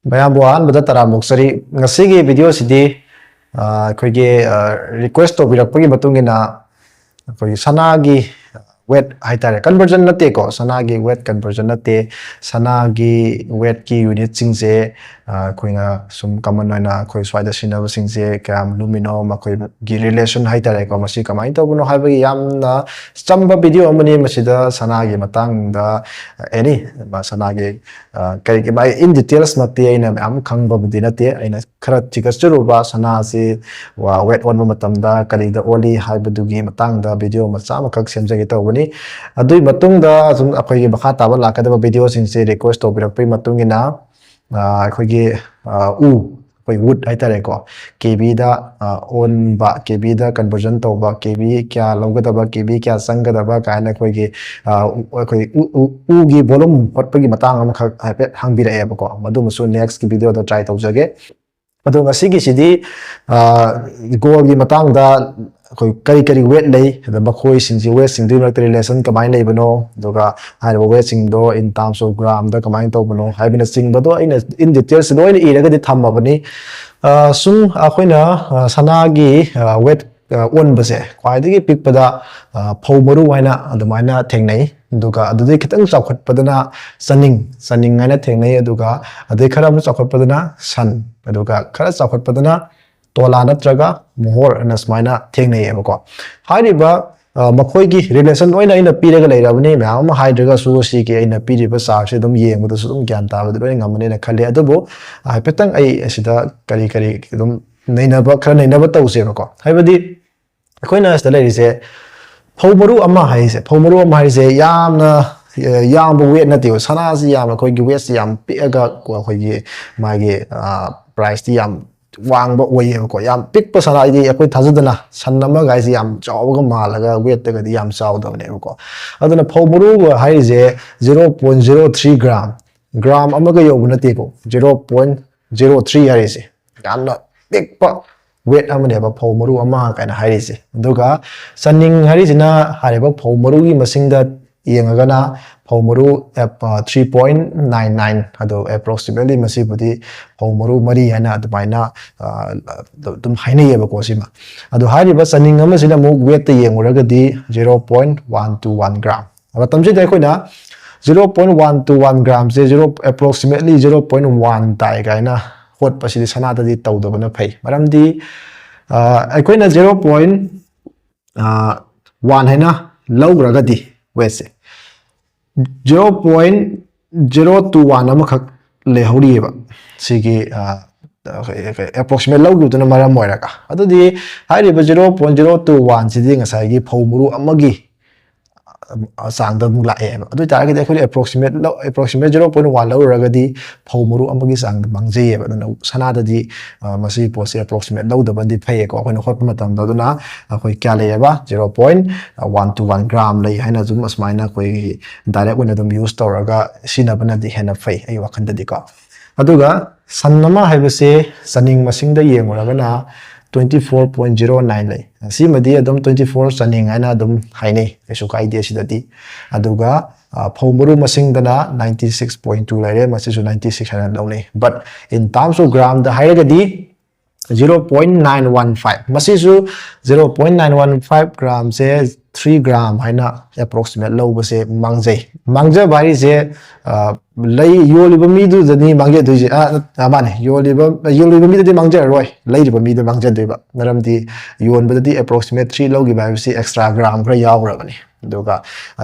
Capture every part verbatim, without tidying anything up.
ꯃꯌꯥꯝꯕꯨ ꯑꯍꯥꯟꯕꯗ ꯇꯔꯥꯝꯅ ꯑꯣꯛꯆꯔꯤ꯫ ꯉꯁꯤꯒꯤ ꯚꯤꯗꯤꯑꯣꯁꯤꯗꯤ ꯑ, ꯑꯩꯈꯣꯏꯒꯤ ꯔꯤꯀ꯭ꯋꯦꯁ ꯇꯧꯕꯤꯔꯛꯄꯒꯤ ꯃꯇꯨꯡ ꯏꯟꯅ ꯑꯩꯈꯣꯏꯒꯤ ꯁꯅꯥꯒꯤ ꯋꯦꯠ ꯍꯥꯏꯇꯥꯔꯦ, ꯀꯟꯚꯔꯖꯟ ꯅꯠꯇꯦꯀꯣ, ꯁꯅꯥꯒꯤ ꯋꯦꯠ ꯀꯟꯚꯔꯖꯟ ꯅꯠꯇꯦ꯫ ꯁꯅꯥꯒꯤ ꯋꯦꯠꯀꯤ ꯌꯨꯅꯤꯠꯁꯤꯡꯁꯦ ꯑ, ꯑꯩꯈꯣꯏꯅ ꯁꯨꯝ ꯀꯃꯟ ꯑꯣꯏꯅ ꯑꯩꯈꯣꯏ ꯁ꯭ꯋꯥꯏꯗ ꯁꯤꯖꯤꯟꯅꯕꯁꯤꯡꯁꯦ ꯀꯌꯥꯝ ꯂꯨꯝꯃꯤꯅꯣ, ꯃꯈꯣꯏꯒꯤ ꯔꯤꯂꯦꯁꯟ ꯍꯥꯏꯇꯥꯔꯦꯀꯣ, ꯃꯁꯤ ꯀꯃꯥꯏꯅ ꯇꯧꯕꯅꯣ ꯍꯥꯏꯕꯒꯤ ꯌꯥꯝꯅ ꯆꯝꯕ ꯚꯤꯗꯤꯑꯣ ꯑꯃꯅꯤ꯫ ꯃꯁꯤꯗ ꯁꯅꯥꯒꯤ ꯃꯇꯥꯡꯗ ꯑꯦꯅꯤ ꯁꯅꯥꯒꯤ ꯑ, ꯀꯔꯤꯒꯤ ꯃꯥꯒꯤ ꯏꯟ ꯗꯤꯇꯦꯜꯁꯃꯛꯇꯤ ꯑꯩꯅ ꯃꯌꯥꯝ ꯈꯪꯕꯕꯨꯗꯤ ꯅꯠꯇꯦ꯫ ꯑꯩꯅ ꯈꯔ ꯊꯤꯒꯠꯆꯔꯨꯕ ꯁꯅꯥꯁꯤ ꯋꯦꯠ ꯑꯣꯟꯕ ꯃꯇꯝꯗ ꯀꯔꯤꯗ ꯑꯣꯜꯂꯤ ꯍꯥꯏꯕꯗꯨꯒꯤ ꯃꯇꯥꯡꯗ ꯚꯤꯗꯤꯑꯣ ꯃꯆꯥ ꯑꯃꯈꯛ ꯁꯦꯝꯖꯒꯦ ꯇꯧꯕꯅꯤ꯫ ꯑꯗꯨꯒꯤ ꯃꯇꯨꯡꯗ ꯁꯨꯝ ꯑꯩꯈꯣꯏꯒꯤ ꯃꯈꯥ ꯇꯥꯕ ꯂꯥꯛꯀꯗꯕ ꯚꯤꯗꯤꯑꯣꯁꯤꯡꯁꯦ ꯔꯤꯀ꯭ꯋꯦꯁ ꯇꯧꯕꯤꯔꯛꯄꯒꯤ ꯃꯇꯨꯡ ꯏꯟꯅ ꯑ, ꯑꯩꯈꯣꯏꯒꯤ ꯑ, ꯎ, ꯑꯩꯈꯣꯏ ꯋꯨꯠ ꯍꯥꯏꯇꯥꯔꯦꯀꯣ, ꯀꯦꯕꯤꯗ ꯑꯣꯟꯕ, ꯀꯦꯕꯤꯗ ꯀꯟꯚꯔꯖꯟ ꯇꯧꯕ, ꯀꯦꯕꯤ ꯀꯌꯥ ꯂꯧꯒꯗꯕ, ꯀꯦꯕꯤ ꯀꯌꯥ ꯆꯪꯒꯗꯕ ꯀꯥꯏꯅ ꯑꯩꯈꯣꯏꯒꯤ ꯑ, ꯎ- ꯑꯩꯈꯣꯏ ꯎ- ꯎ- ꯎꯒꯤ ꯚꯣꯂꯨꯝ ꯍꯣꯠꯄꯒꯤ ꯃꯇꯥꯡ ꯑꯃꯈꯛ ꯍꯥꯏꯐꯦꯠ ꯍꯪꯕꯤꯔꯛꯑꯦꯕꯀꯣ꯫ ꯃꯗꯨꯃꯁꯨ ꯅꯦꯛꯁꯀꯤ ꯚꯤꯗꯤꯑꯣꯗ ꯇ꯭ꯔꯥꯏ ꯇꯧꯖꯒꯦ꯫ ꯑꯗꯣ ꯉꯁꯤꯒꯤꯁꯤꯗꯤ ꯒꯣꯜꯒꯤ ꯃꯇꯥꯡꯗ ꯑꯩꯈꯣꯏ ꯀꯔꯤ ꯀꯔꯤ ꯋꯦꯠ ꯂꯩ, ꯑꯗ ꯃꯈꯣꯏꯁꯤꯡꯁꯤ, ꯋꯦꯠꯁꯤꯡꯗꯨꯒꯤ ꯃꯔꯛꯇ ꯔꯤꯂꯦꯁꯟ ꯀꯃꯥꯏꯅ ꯂꯩꯕꯅꯣ, ꯑꯗꯨꯒ ꯍꯥꯏꯔꯤꯕ ꯋꯦꯠꯁꯤꯡꯗꯣ in terms of gram ꯗ ꯀꯃꯥꯏꯅ ꯇꯧꯕꯅꯣ ꯍꯥꯏꯕꯅꯆꯤꯡꯕꯗꯣ ꯑꯩꯅ in details ꯂꯣꯏꯅ ꯏꯔꯒꯗꯤ ꯊꯝꯃꯕꯅꯤ꯫ ꯑ, ꯁꯨꯝ ꯑꯩꯈꯣꯏꯅ ꯑ, ꯁꯅꯥꯒꯤ ꯋꯦꯠ ꯑꯣꯟꯕꯁꯦ ꯈ꯭ꯋꯥꯏꯗꯒꯤ ꯄꯤꯛꯄꯗ ꯑ, ꯐꯧ ꯃꯔꯨ ꯍꯥꯏꯅ ꯑꯗꯨꯃꯥꯏꯅ ꯊꯦꯡꯅꯩ, ꯑꯗꯨꯒ ꯑꯗꯨꯗꯩ ꯈꯤꯇꯪ ꯆꯥꯎꯈꯠꯄꯗꯅ ꯆꯅꯤꯡ, ꯆꯅꯤꯡ ꯍꯥꯏꯅ ꯊꯦꯡꯅꯩ, ꯑꯗꯨꯒ ꯑꯗꯩ ꯈꯔ ꯑꯃꯨꯛ ꯆꯥꯎꯈꯠꯄꯗꯅ ꯁꯟ, ꯑꯗꯨꯒ ꯈꯔ ꯆꯥꯎꯈꯠꯄꯗꯅ ꯇꯣꯂꯥ ꯅꯠꯇ꯭ꯔꯒ ꯃꯣꯍꯣꯔ ꯑꯅ ꯁꯨꯃꯥꯏꯅ ꯊꯦꯡꯅꯩꯌꯦꯕꯀꯣ꯫ ꯍꯥꯏꯔꯤꯕ ꯑ, ꯃꯈꯣꯏꯒꯤ ꯔꯤꯂꯦꯁꯟ ꯂꯣꯏꯅ ꯑꯩꯅ ꯄꯤꯔꯒ ꯂꯩꯔꯕꯅꯤ, ꯃꯌꯥꯝ ꯑꯃ ꯍꯥꯏꯗ꯭ꯔꯒꯁꯨ ꯁꯤꯒꯤ ꯑꯩꯅ ꯄꯤꯔꯤꯕ ꯆꯥꯔꯠꯁꯦ ꯑꯗꯨꯝ ꯌꯦꯡꯕꯗꯁꯨ ꯑꯗꯨꯝ ꯒ꯭ꯌꯥꯟ ꯇꯥꯕꯗꯤ ꯂꯣꯏꯅ ꯉꯝꯃꯅꯤꯅ ꯈꯜꯂꯤ꯫ ꯑꯗꯨꯕꯨ ꯑ, ꯍꯥꯏꯐꯦꯠꯇꯪ ꯑꯩ ꯑꯁꯤꯗ ꯀꯔꯤ ꯀꯔꯤ ꯑꯗꯨꯝ ꯅꯩꯅꯕ, ꯈꯔ ꯅꯩꯅꯕ ꯇꯧꯁꯦꯕꯀꯣ꯫ ꯍꯥꯏꯕꯗꯤ ꯑꯩꯈꯣꯏꯅ ꯁꯤꯗ ꯂꯩꯔꯤꯁꯦ ꯐꯧ ꯃꯔꯨ ꯑꯃ ꯍꯥꯏꯔꯤꯁꯦ, ꯐꯧ ꯃꯔꯨ ꯑꯃ ꯍꯥꯏꯔꯤꯁꯦ ꯌꯥꯝꯅ ꯑ, ꯌꯥꯝꯕ ꯋꯦꯠ ꯅꯠꯇꯦꯕ꯫ ꯁꯅꯥꯁꯤ ꯌꯥꯝꯅ ꯑꯩꯈꯣꯏꯒꯤ ꯋꯦꯠꯁꯤ ꯌꯥꯝ ꯄꯤꯛꯑꯒ ꯀꯣ, ꯑꯩꯈꯣꯏꯒꯤ ꯃꯥꯒꯤ ꯄ꯭ꯔꯥꯏꯁꯇꯤ ꯌꯥꯝ ꯋꯥꯡꯕ ꯑꯣꯏꯌꯦꯕꯀꯣ꯫ ꯌꯥꯝ ꯄꯤꯛꯄ ꯁꯅꯥ ꯍꯥꯏꯗꯤ ꯑꯩꯈꯣꯏ ꯊꯥꯖꯗꯅ ꯁꯟ ꯑꯃꯒꯥꯏꯁꯤ ꯌꯥꯝ ꯆꯥꯎꯕꯒ ꯃꯥꯜꯂꯒ ꯋꯦꯠꯇꯒꯗꯤ ꯌꯥꯝ ꯆꯥꯎꯗꯕꯅꯦꯕꯀꯣ꯫ ꯑꯗꯨꯅ ꯐꯧ ꯃꯔꯨ ꯍꯥꯏꯔꯤꯁꯦ zero point zero three gram, gram ꯑꯃꯒ ꯌꯧꯕ ꯅꯠꯇꯦꯀꯣ, zero point zero three ꯍꯥꯏꯔꯤꯁꯦ ꯌꯥꯝꯅ ꯄꯤꯛꯄ ꯋꯦꯠ ꯑꯃꯅꯦꯕ ꯐꯧ ꯃꯔꯨ ꯑꯃ ꯀꯥꯏꯅ ꯍꯥꯏꯔꯤꯁꯦ꯫ ꯑꯗꯨꯒ ꯆꯅꯤꯡ ꯍꯥꯏꯔꯤꯁꯤꯅ ꯍꯥꯏꯔꯤꯕ ꯐꯧ ꯃꯔꯨꯒꯤ ꯃꯁꯤꯡꯗ ꯌꯦꯡꯉꯒꯅ ꯐꯧ ꯃꯔꯨ three point nine nine, ꯑꯗꯣ approximately ꯃꯁꯤꯕꯨꯗꯤ ꯐꯧ ꯃꯔꯨ ꯃꯔꯤ ꯍꯥꯏꯅ ꯑꯗꯨꯃꯥꯏꯅ ꯑꯗꯨꯝ ꯍꯥꯏꯅꯩꯌꯦꯕꯀꯣ꯫ ꯁꯤꯃ ꯑꯗꯣ ꯍꯥꯏꯔꯤꯕ ꯆꯅꯤꯡ ꯑꯃꯁꯤꯅ ꯑꯃꯨꯛ ꯋꯦꯠꯇ ꯌꯦꯡꯉꯨꯔꯒꯗꯤ zero point one two one gram꯫ ꯃꯇꯝꯁꯤꯗ ꯑꯩꯈꯣꯏꯅ zero point one two one gramꯁꯦ zero approximately zero point one ꯇꯥꯏ ꯀꯥꯏꯅ ꯍꯣꯠꯄꯁꯤꯗꯤ ꯁꯅꯥꯗꯗꯤ ꯇꯧꯗꯕꯅ ꯐꯩ꯫ ꯃꯔꯝꯗꯤ ꯑꯩꯈꯣꯏꯅ zero point one ꯍꯥꯏꯅ ꯂꯧꯈ꯭ꯔꯒꯗꯤ ꯋꯦꯠꯁꯦ zero point zero two one ꯑꯃꯈꯛ ꯂꯩꯍꯧꯔꯤꯑꯕ ꯁꯤꯒꯤ approximate ꯂꯧꯈꯤꯕꯗꯨꯅ ꯃꯔꯝ ꯑꯣꯏꯔꯒ꯫ ꯑꯗꯨꯗꯤ ꯍꯥꯏꯔꯤꯕ zero point zero two one ꯁꯤꯗꯤ ꯉꯁꯥꯏꯒꯤ ꯐꯧ ꯃꯔꯨ ꯑꯃꯒꯤ ꯆꯥꯡꯗ ꯑꯃꯨꯛ ꯂꯥꯛꯑꯦꯕ꯫ ꯑꯗꯨ ꯑꯣꯏꯇꯥꯔꯒꯗꯤ ꯑꯩꯈꯣꯏꯅ approximate approximate zero point one ꯂꯧꯔꯨꯔꯒꯗꯤ ꯐꯧ ꯃꯔꯨ ꯑꯃꯒꯤ ꯆꯥꯡꯗ ꯃꯥꯡꯖꯩꯌꯦꯕ꯫ ꯑꯗꯨꯅ ꯁꯅꯥꯗꯗꯤ ꯃꯁꯤꯒꯤ ꯄꯣꯠꯁꯦ approximate ꯂꯧꯗꯕꯅꯗꯤ ꯐꯩꯌꯦꯀꯣ ꯑꯩꯈꯣꯏꯅ ꯍꯣꯠꯄ ꯃꯇꯝꯗ꯫ ꯑꯗꯨꯅ ꯑꯩꯈꯣꯏ ꯀꯌꯥ ꯂꯩꯌꯦꯕ? Zero point one two one gram ꯂꯩ ꯍꯥꯏꯅ ꯑꯗꯨꯝ ꯑꯁꯨꯃꯥꯏꯅ ꯑꯩꯈꯣꯏꯒꯤ direct ꯑꯣꯏꯅ ꯑꯗꯨꯝ use ꯇꯧꯔꯒ ꯁꯤꯖꯤꯟꯅꯕꯅꯗꯤ ꯍꯦꯟꯅ ꯐꯩ ꯑꯩ ꯋꯥꯈꯜꯗꯗꯤꯀꯣ꯫ ꯑꯗꯨꯒ ꯁꯟ ꯑꯃ ꯍꯥꯏꯕꯁꯦ ꯆꯅꯤꯡ ꯃꯁꯤꯡꯗ ꯌꯦꯡꯉꯨꯔꯒꯅ twenty four point zero nine ꯂꯩ꯫ ꯁꯤꯃꯗꯤ ꯑꯗꯨꯝ twenty four ꯆꯅꯤꯡ ꯍꯥꯏꯅ ꯑꯗꯨꯝ ꯍꯥꯏꯅꯩ, ꯀꯩꯁꯨ ꯀꯥꯏꯗꯦ ꯁꯤꯗꯗꯤ꯫ ꯑꯗꯨꯒ ꯐꯧ ꯃꯔꯨ ꯃꯁꯤꯡꯗꯅ ninety six point two ꯂꯩꯔꯦ, ꯃꯁꯤꯁꯨ ninety six ꯍꯥꯏꯅ ꯂꯧꯅꯩ꯫ But in terms of gramꯗ ꯍꯥꯏꯔꯒꯗꯤ zero point nine one five, ꯃꯁꯤꯁꯨ zero point nine one five gramꯁꯦ three gram ꯍꯥꯏꯅ approximate ꯂꯧꯕꯁꯦ ꯃꯥꯡꯖꯩ꯫ ꯃꯥꯡꯖꯕ ꯍꯥꯏꯔꯤꯁꯦ ꯂꯩ ꯌꯣꯜꯂꯤꯕ ꯃꯤꯗꯨꯗꯅꯤ ꯃꯥꯡꯖꯗꯣꯏꯁꯦ꯫ ꯃꯥꯅꯦ, ꯌꯣꯜꯂꯤꯕ ꯌꯣꯜꯂꯤꯕ ꯃꯤꯗꯗꯤ ꯃꯥꯡꯖꯔꯔꯣꯏ, ꯂꯩꯔꯤꯕ ꯃꯤꯗ ꯃꯥꯡꯖꯗꯣꯏꯕ꯫ ꯃꯔꯝꯗꯤ ꯌꯣꯟꯕꯗꯗꯤ approximate three ꯂꯧꯈꯤꯕ ꯍꯥꯏꯕꯁꯤ extra gram ꯈꯔ ꯌꯥꯎꯈ꯭ꯔꯕꯅꯤ꯫ ꯑꯗꯨꯒ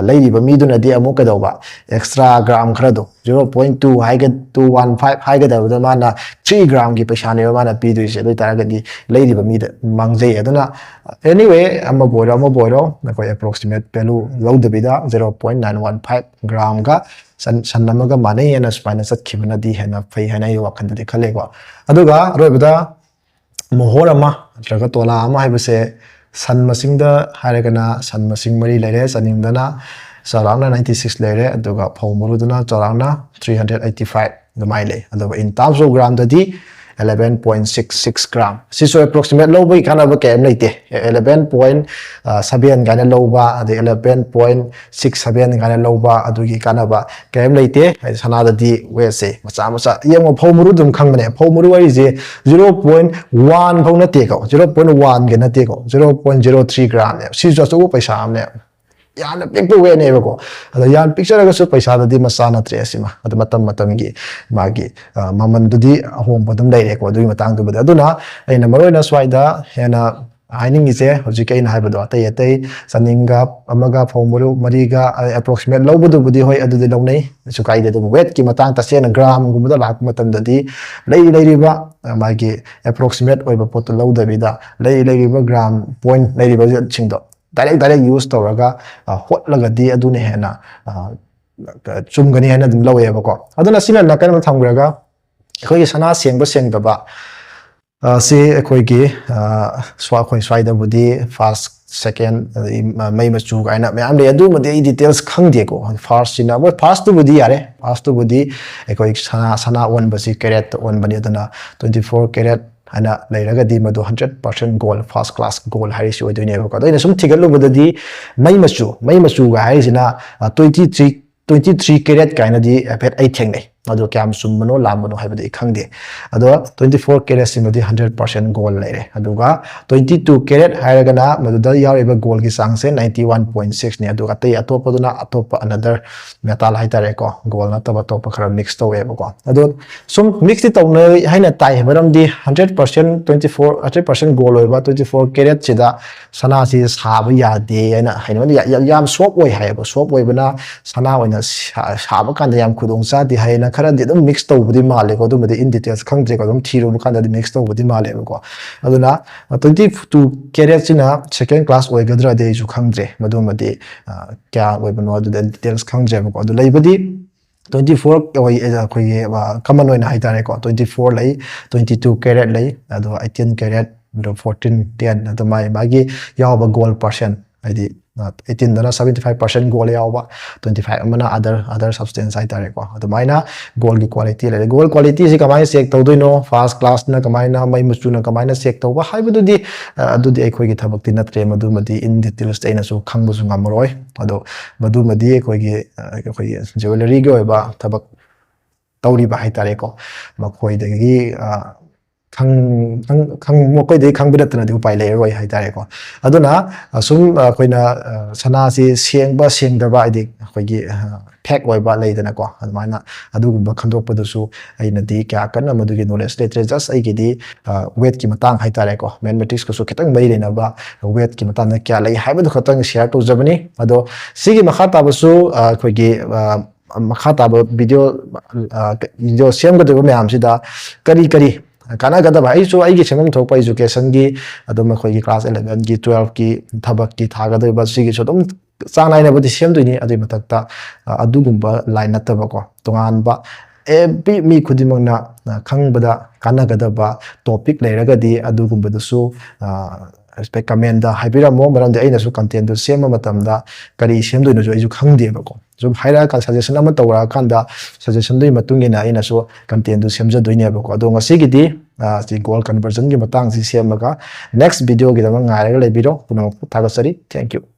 ꯂꯩꯔꯤꯕ ꯃꯤꯗꯨꯅꯗꯤ ꯑꯃꯨꯛ ꯀꯩꯗꯧꯕ? Extra gram ꯈꯔꯗꯣ, zero point two ꯍꯥꯏꯒ two one five ꯍꯥꯏꯒꯗꯕꯗ ꯃꯥꯅ three gramꯒꯤ ꯄꯩꯁꯥꯅꯦꯕ ꯃꯥꯅ ꯄꯤꯗꯣꯏꯁꯦ꯫ ꯑꯗꯨ ꯑꯣꯏꯇꯥꯔꯒꯗꯤ ꯂꯩꯔꯤꯕ ꯃꯤꯗ ꯃꯥꯡꯖꯩ꯫ ꯑꯗꯨꯅ anyway, ꯑꯃꯕꯨ ꯑꯣꯏꯔꯣ ꯑꯃꯕꯨ ꯑꯣꯏꯔꯣ, ꯅꯈꯣꯏ approximate value ꯂꯧꯗꯕꯤꯗ zero point nine one five gramꯒ ꯁꯟ ꯁꯟ ꯑꯃꯒ ꯃꯥꯟꯅꯩ ꯍꯥꯏꯅ ꯁꯨꯃꯥꯏꯅ ꯆꯠꯈꯤꯕꯅꯗꯤ ꯍꯦꯟꯅ ꯐꯩ ꯍꯥꯏꯅ ꯑꯩꯒꯤ ꯋꯥꯈꯜꯗꯗꯤ ꯈꯜꯂꯦꯀꯣ꯫ ꯑꯗꯨꯒ ꯑꯔꯣꯏꯕꯗ ꯃꯣꯍꯣꯔ ꯑꯃ ꯅꯠꯇ꯭ꯔꯒ ꯇꯣꯂꯥ ꯑꯃ ꯍꯥꯏꯕꯁꯦ ꯁꯟ ꯃꯁꯤꯡꯗ ꯍꯥꯏꯔꯒꯅ ꯁꯟ ꯃꯁꯤꯡ ꯃꯔꯤ ꯂꯩꯔꯦ, ꯆꯅꯤꯡꯗꯅ ꯆꯥꯎꯔꯥꯛꯅ ninety six ꯂꯩꯔꯦ, ꯑꯗꯨꯒ ꯐꯧ ꯃꯔꯨꯗꯨꯅ ꯆꯥꯎꯔꯥꯛꯅ three hundred eighty five ꯑꯗꯨꯃꯥꯏꯅ ꯂꯩ꯫ ꯑꯗꯨꯒ in terms of gramꯗꯗꯤ eleven point six six gram꯫ ꯁꯤꯁꯨ approximate ꯂꯧꯕꯒꯤ ꯀꯥꯟꯅꯕ ꯀꯌꯥꯝ ꯂꯩꯇꯦ꯫ Eleven point seven ꯀꯥꯏꯅ ꯂꯧꯕ, ꯑꯗꯩ eleven point six seven ꯀꯥꯏꯅ ꯂꯧꯕ, ꯑꯗꯨꯒꯤ ꯀꯥꯟꯅꯕ ꯀꯌꯥꯝ ꯂꯩꯇꯦ꯫ ꯍꯥꯏꯗꯤ ꯁꯅꯥꯗꯗꯤ weightꯁꯦ ꯃꯆꯥ ꯃꯆꯥ, ꯌꯦꯡꯉꯣ, ꯐꯧ ꯃꯔꯨ ꯑꯗꯨꯝ ꯈꯪꯕꯅꯦ꯫ ꯐꯧ ꯃꯔꯨ ꯍꯥꯏꯔꯤꯁꯦ zero point one ꯐꯥꯎ ꯅꯠꯇꯦꯀꯣ, zero point one ꯒ ꯅꯠꯇꯦꯀꯣ, zero point zero three gramꯅꯦ꯫ ꯁꯤꯁꯨ ꯑꯆꯧꯕ ꯄꯩꯁꯥ ꯑꯃꯅꯦ꯫ ꯌꯥꯝꯅ ꯄꯤꯛꯄ weightꯅꯦꯕꯀꯣ꯫ ꯑꯗꯣ ꯌꯥꯝ ꯄꯤꯛꯆꯔꯒꯁꯨ ꯄꯩꯁꯥꯗꯗꯤ ꯃꯆꯥ ꯅꯠꯇ꯭ꯔꯦ꯫ ꯑꯁꯤꯃ ꯑꯗꯨ ꯃꯇꯝ ꯃꯇꯝꯒꯤ ꯃꯥꯒꯤ, ꯑ, ꯃꯃꯜꯗꯨꯗꯤ ꯑꯍꯣꯡꯕ ꯑꯗꯨꯝ ꯂꯩꯔꯦꯀꯣ, ꯑꯗꯨꯒꯤ ꯃꯇꯥꯡꯗꯨꯕꯨꯗꯤ꯫ ꯑꯗꯨꯅ ꯑꯩꯅ ꯃꯔꯨꯑꯣꯏꯅ ꯁ꯭ꯋꯥꯏꯗ ꯍꯦꯟꯅ ꯍꯥꯏꯅꯤꯡꯉꯤꯁꯦ, ꯍꯧꯖꯤꯛꯀꯤ ꯑꯩꯅ ꯍꯥꯏꯕꯗꯣ, ꯑꯇꯩ ꯑꯇꯩ ꯆꯅꯤꯡꯒ ꯑꯃꯒ ꯐꯧ ꯃꯔꯨ ꯃꯔꯤꯒ, ꯑ, approximate ꯂꯧꯕꯗꯨꯕꯨꯗꯤ ꯍꯣꯏ, ꯑꯗꯨꯗꯤ ꯂꯧꯅꯩ, ꯀꯩꯁꯨ ꯀꯥꯏꯗꯦ꯫ ꯑꯗꯨꯕꯨ weightꯀꯤ ꯃꯇꯥꯡ, ꯇꯁꯦꯡꯅ gramꯒꯨꯝꯕꯗ ꯂꯥꯛꯄ ꯃꯇꯝꯗꯗꯤ, ꯂꯩ ꯂꯩꯔꯤꯕ, ꯑ, ꯃꯥꯒꯤ approximate ꯑꯣꯏꯕ ꯄꯣꯠꯇꯣ ꯂꯧꯗꯕꯤꯗ, ꯂꯩ ꯂꯩꯔꯤꯕ gram point ꯂꯩꯔꯤꯕꯁꯤꯡꯗꯣ direct direct use ꯇꯧꯔꯒ, ꯑ, ꯍꯣꯠꯂꯒꯗꯤ ꯑꯗꯨꯅ ꯍꯦꯟꯅ, ꯑ, ꯆꯨꯝꯒꯅꯤ ꯍꯥꯏꯅ ꯑꯗꯨꯝ ꯂꯧꯋꯦꯕꯀꯣ꯫ ꯑꯗꯨꯅ ꯁꯤꯅ ꯅꯥꯀꯟ ꯑꯃ ꯊꯝꯈ꯭ꯔꯒ, ꯑꯩꯈꯣꯏꯒꯤ ꯁꯅꯥ ꯁꯦꯡꯕ ꯁꯦꯡꯗꯕ, ꯑ, ꯁꯤ ꯑꯩꯈꯣꯏꯒꯤ, ꯑ, ꯁ꯭ꯋꯥ-, ꯑꯩꯈꯣꯏ ꯁ꯭ꯋꯥꯏꯗꯕꯨꯗꯤ first, second, ꯑꯗꯩ ꯃ-, ꯃꯩ ꯃꯆꯨ ꯀꯥꯏꯅ ꯃꯌꯥꯝ ꯂꯩ꯫ ꯑꯗꯨꯃꯗꯤ ꯑꯩ details ꯈꯪꯗꯦꯀꯣ꯫ Firstꯁꯤꯅ, ꯍꯣꯏ, firstꯇꯨꯕꯨꯗꯤ ꯌꯥꯔꯦ꯫ Firstꯇꯨꯕꯨꯗꯤ ꯑꯩꯈꯣꯏ ꯁꯅꯥ, ꯁꯅꯥ ꯑꯣꯟꯕꯁꯤ caratꯇ ꯑꯣꯟꯕꯅꯤ꯫ ꯑꯗꯨꯅ twenty four carat ꯍꯥꯏꯅ ꯂꯩꯔꯒꯗꯤ ꯃꯗꯨ hundred percent gold, first class gold ꯍꯥꯏꯔꯤꯁꯤ ꯑꯣꯏꯗꯣꯏꯅꯦꯕꯀꯣ꯫ ꯑꯗꯣ ꯑꯩꯅ ꯁꯨꯝ ꯊꯤꯒꯠꯂꯨꯕꯗꯗꯤ ꯃꯩ ꯃꯆꯨ, ꯃꯩ ꯃꯆꯨꯒ ꯍꯥꯏꯔꯤꯁꯤꯅ, ꯑ, twenty three, twenty three carat ꯀꯥꯏꯅꯗꯤ ꯍꯥꯏꯐꯦꯠ ꯑꯩ ꯊꯦꯡꯅꯩ꯫ ꯑꯗꯣ ꯀꯌꯥꯝ ꯆꯨꯝꯕꯅꯣ ꯂꯥꯟꯕꯅꯣ ꯍꯥꯏꯕꯗꯤ ꯑꯩ ꯈꯪꯗꯦ꯫ ꯑꯗꯣ twenty four caratꯁꯤꯃꯗꯤ hundred percent gold ꯂꯩꯔꯦ꯫ ꯑꯗꯨꯒ twenty two carat ꯍꯥꯏꯔꯒꯅ ꯃꯗꯨꯗ ꯌꯥꯎꯔꯤꯕ goldꯒꯤ ꯆꯥꯡꯁꯦ ninety one point sixꯅꯤ꯫ ꯑꯗꯨꯒ ꯑꯇꯩ ꯑꯇꯣꯞꯄꯗꯨꯅ ꯑꯇꯣꯞꯄ another metal ꯍꯥꯏꯇꯥꯔꯦꯀꯣ, gold ꯅꯠꯇꯕ ꯑꯇꯣꯞꯄ ꯈꯔ mix ꯇꯧꯋꯦꯕꯀꯣ꯫ ꯑꯗꯣ ꯁꯨꯝ mixꯇꯤ ꯇꯧꯅꯩ ꯍꯥꯏꯅ ꯇꯥꯏ, ꯃꯔꯝꯗꯤ hundred percent twenty four, hundred percent gold ꯑꯣꯏꯕ twenty four caratꯁꯤꯗ ꯁꯅꯥꯁꯤ ꯁꯥꯕ ꯌꯥꯗꯦ ꯍꯥꯏꯅ ꯍꯥꯏꯅꯕꯅꯤ꯫ ꯌꯥ-, ꯌꯥ-, ꯌꯥꯝ soft ꯑꯣꯏ ꯍꯥꯏꯌꯦꯕ꯫ Soft ꯑꯣꯏꯕꯅ ꯁꯅꯥ ꯑꯣꯏꯅ ꯁꯥ-, ꯁꯥꯕ ꯀꯥꯟꯗ ꯌꯥꯝ ꯈꯨꯗꯣꯡ ꯆꯥꯗꯦ ꯍꯥꯏꯅ ꯈꯔꯗꯤ ꯑꯗꯨꯝ mix ꯇꯧꯕꯗꯤ ꯃꯥꯜꯂꯦꯀꯣ꯫ ꯑꯗꯨꯃꯗꯤ in details ꯈꯪꯗ꯭ꯔꯦꯀꯣ, ꯑꯗꯨꯝ ꯊꯤꯔꯨꯕ ꯀꯥꯟꯗꯗꯤ mix ꯇꯧꯕꯗꯤ ꯃꯥꯜꯂꯦꯕꯀꯣ꯫ ꯑꯗꯨꯅ twenty two caratꯁꯤꯅ second class ꯑꯣꯏꯒꯗ꯭ꯔꯗꯤ ꯑꯩꯁꯨ ꯈꯪꯗ꯭ꯔꯦ꯫ ꯃꯗꯨꯃꯗꯤ, ꯑ, ꯀꯌꯥ ꯑꯣꯏꯕꯅꯣ ꯑꯗꯨꯗ details ꯈꯪꯗ꯭ꯔꯦꯕꯀꯣ꯫ ꯑꯗꯨ ꯂꯩꯕꯗꯤ twenty four ꯑꯣꯏ-, ꯑꯩꯈꯣꯏꯒꯤ, ꯑ, common ꯑꯣꯏꯅ ꯍꯥꯏꯇꯥꯔꯦꯀꯣ, twenty four ꯂꯩ, twenty two carat ꯂꯩ, ꯑꯗꯨꯒ eighteen carat, ꯑꯗꯨ fourteen, ten, ꯑꯗꯨ ꯃꯥꯒꯤ, ꯃꯥꯒꯤ ꯌꯥꯎꯕ gold percent꯫ ꯍꯥꯏꯗꯤ ꯑꯩꯠꯇꯤꯟꯗꯅ seventy five percent gold ꯌꯥꯎꯕ, twenty five ꯑꯃꯅ other other substance ꯍꯥꯏꯇꯥꯔꯦꯀꯣ꯫ ꯑꯗꯨꯃꯥꯏꯅ gold ꯒꯤ quality ꯂꯩꯔꯦ꯫ Gold quality ꯁꯤ ꯀꯃꯥꯏꯅ check ꯇꯧꯗꯣꯏꯅꯣ, first class ꯅ ꯀꯃꯥꯏꯅ, ꯃꯩ ꯃꯆꯨꯅ ꯀꯃꯥꯏꯅ check ꯇꯧꯕ ꯍꯥꯏꯕꯗꯨꯗꯤ ꯑ, ꯑꯗꯨꯗꯤ ꯑꯩꯈꯣꯏꯒꯤ ꯊꯕꯛꯇꯤ ꯅꯠꯇ꯭ꯔꯦ꯫ ꯃꯗꯨꯃꯗꯤ in details ꯑꯩꯅꯁꯨ ꯈꯪꯕꯁꯨ ꯉꯝꯃꯔꯣꯏ꯫ ꯑꯗꯣ ꯃꯗꯨꯃꯗꯤ ꯑꯩꯈꯣꯏꯒꯤ ꯑ, ꯑꯩꯈꯣꯏꯒꯤ jewellery ꯒꯤ ꯑꯣꯏꯕ ꯊꯕꯛ ꯇꯧꯔꯤꯕ ꯍꯥꯏꯇꯥꯔꯦꯀꯣ, ꯃꯈꯣꯏꯗꯒꯤ ꯑ, ꯈꯪ- ꯈꯪ- ꯈꯪ- ꯃꯈꯣꯏꯗꯒꯤ ꯈꯪꯕ ꯅꯠꯇꯅꯗꯤ ꯎꯄꯥꯏ ꯂꯩꯔꯔꯣꯏ ꯍꯥꯏꯇꯥꯔꯦꯀꯣ꯫ ꯑꯗꯨꯅ ꯑ, ꯁꯨꯝ ꯑ, ꯑꯩꯈꯣꯏꯅ ꯑ, ꯁꯅꯥꯁꯤ ꯁꯦꯡꯕ ꯁꯦꯡꯗꯕ, ꯍꯥꯏꯗꯤ ꯑꯩꯈꯣꯏꯒꯤ ꯐꯦꯛ ꯑꯣꯏꯕ ꯂꯩꯗꯅꯀꯣ, ꯑꯗꯨꯃꯥꯏꯅ ꯑꯗꯨꯒꯨꯝꯕ ꯈꯟꯗꯣꯛꯄꯗꯨꯁꯨ ꯑꯩꯅꯗꯤ ꯀꯌꯥ ꯀꯟꯅ ꯃꯗꯨꯒꯤ knowledge ꯂꯩꯇ꯭ꯔꯦ꯫ Just ꯑꯩꯒꯤꯗꯤ ꯋꯦꯠꯀꯤ ꯃꯇꯥꯡ ꯍꯥꯏꯇꯥꯔꯦꯀꯣ, ꯃꯦꯊꯃꯦꯇꯤꯛꯁꯀꯁꯨ ꯈꯤꯇꯪ ꯃꯔꯤ ꯂꯩꯅꯕ ꯋꯦꯠꯀꯤ ꯃꯇꯥꯡꯗ ꯀꯌꯥ ꯂꯩ ꯍꯥꯏꯕꯗꯨ ꯈꯛꯇꯪ share ꯇꯧꯖꯕꯅꯤ꯫ ꯑꯗꯣ ꯁꯤꯒꯤ ꯃꯈꯥ ꯇꯥꯕꯁꯨ ꯑ, ꯑꯩꯈꯣꯏꯒꯤ ꯑ, ꯃꯈꯥ ꯇꯥꯕ video video ꯁꯦꯝꯒꯗꯧꯔꯤꯕ ꯃꯌꯥꯝꯁꯤꯗ ꯀꯔꯤ ꯀꯔꯤ ꯀꯥꯟꯅꯒꯗꯕ, ꯑꯩꯁꯨ ꯑꯩꯒꯤ ꯁꯦꯝꯐꯝ ꯊꯣꯛꯄ education ꯒꯤ, ꯑꯗꯨꯝ ꯑꯩꯈꯣꯏꯒꯤ class eleven ꯒꯤ, twelve ꯀꯤ ꯊꯕꯛꯀꯤ ꯊꯥꯒꯗꯧꯔꯤꯕ ꯁꯤꯒꯤꯁꯨ ꯑꯗꯨꯝ ꯆꯥꯡ ꯅꯥꯏꯅꯕꯨꯗꯤ ꯁꯦꯝꯗꯣꯏꯅꯤ꯫ ꯑꯗꯨꯒꯤ ꯃꯊꯛꯇ ꯑ, ꯑꯗꯨꯒꯨꯝꯕ line ꯅꯠꯇꯕꯀꯣ, ꯇꯣꯉꯥꯟꯕ every ꯃꯤ ꯈꯨꯗꯤꯡꯃꯛꯅ ꯑ, ꯈꯪꯕꯗ ꯀꯥꯟꯅꯒꯗꯕ topic ꯂꯩꯔꯒꯗꯤ ꯑꯗꯨꯒꯨꯝꯕꯗꯨꯁꯨ ꯑ, comment ꯇ ꯍꯥꯏꯕꯤꯔꯝꯃꯣ꯫ ꯃꯔꯝꯗꯤ ꯑꯩꯅꯁꯨ content ꯇꯨ ꯁꯦꯝꯕ ꯃꯇꯝꯗ ꯀꯔꯤ ꯁꯦꯝꯗꯣꯏꯅꯣꯁꯨ ꯑꯩꯁꯨ ꯈꯪꯗꯦꯕꯀꯣ꯫ ꯁꯨꯝ ꯍꯥꯏꯔꯛꯑꯀꯥꯟꯗ, suggestion ꯑꯃ ꯇꯧꯔꯛꯑꯀꯥꯟꯗ suggestion ꯗꯨꯒꯤ ꯃꯇꯨꯡ ꯏꯟꯅ ꯑꯩꯅꯁꯨ content ꯇꯨ ꯁꯦꯝꯖꯗꯣꯏꯅꯦꯕꯀꯣ꯫ ꯑꯗꯣ ꯉꯁꯤꯒꯤꯗꯤ ꯑ, ꯁꯤ gold conversion ꯒꯤ ꯃꯇꯥꯡꯁꯤ ꯁꯦꯝꯃꯒ next video ꯒꯤꯗꯃꯛ ꯉꯥꯏꯔꯒ ꯂꯩꯕꯤꯔꯣ꯫ ꯄꯨꯝꯅꯃꯛꯄꯨ ꯊꯥꯒꯠꯆꯔꯤ꯫ Thank you꯫